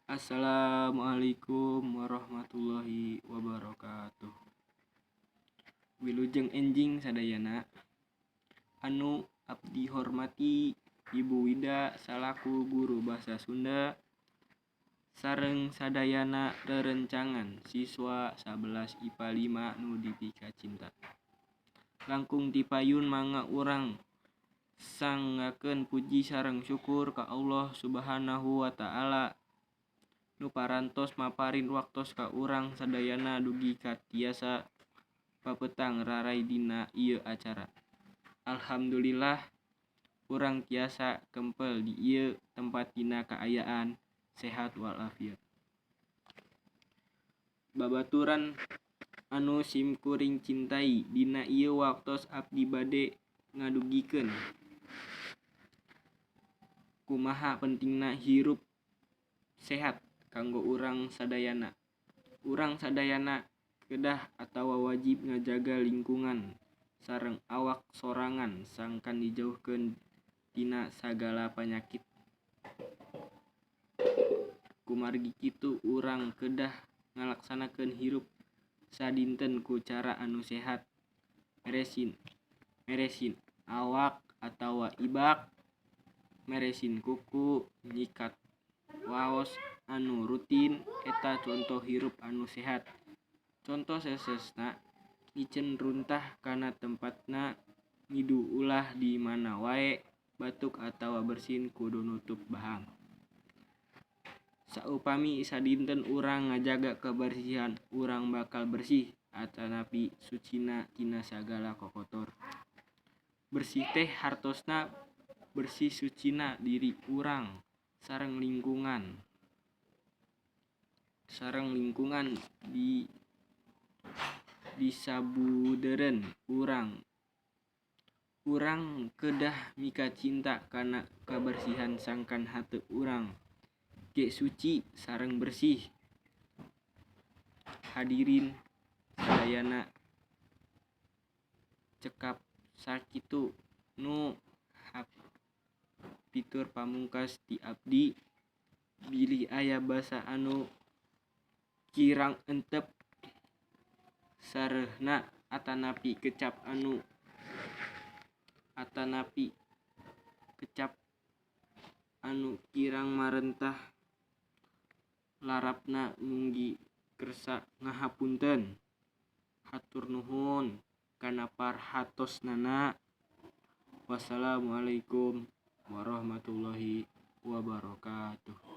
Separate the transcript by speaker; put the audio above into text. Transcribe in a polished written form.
Speaker 1: Assalamualaikum warahmatullahi wabarakatuh. Wilujeng enjing sadayana. Anu abdi hormati Ibu Wida salaku guru basa Sunda sareng sadayana rerencangan siswa 11 IPA 5 nu dipikacinta. Langkung tipayun mangga urang sanggakeun puji sareng syukur ka Allah Subhanahu wa taala nu parantos maparin waktos ka urang sadayana dugi ka tiasa papetang raray dina ieu acara. Alhamdulillah urang tiasa kempel di ieu tempat dina kaayaan sehat walafiat. Babaturan anu simkuring cintai, dina ieu waktos abdi bade ngadugikeun kumaha pentingna hirup sehat kanggo urang sadayana. Urang sadayana kedah atawa wajib ngajaga lingkungan sareng awak sorangan sangkan dijauhkeun tina sagala panyakit. Kumargi kitu urang kedah ngalaksanakeun hirup sadinten ku cara anu sehat. Meresin awak atawa ibak, meresin kuku, nyikat waos anu rutin eta conto hirup anu sehat. Conto sesesna miceun runtah kana tempatna, ngidu ulah di mana wae, batuk atawa bersin kudu nutup bahang. Saupami sadinten urang ngajaga kabersihan, urang bakal bersih atanapi sucina tina sagala kokotor. Bersih teh hartosna bersih sucina diri urang sareng lingkungan. Sareng lingkungan di sabudeureun urang. Urang kedah mikacinta kana kabersihan sangkan hate urang ge suci sareng bersih. Hadirin sadayana, cekap sakitu nu hapitur pamungkas ti abdi, bilih aya basa anu kirang entep sarehna atanapi kecap anu kirang marentah larapna munggi kersa ngahapunten. Hatur nuhun kana perhatosnana. Wassalamualaikum warahmatullahi wabarakatuh.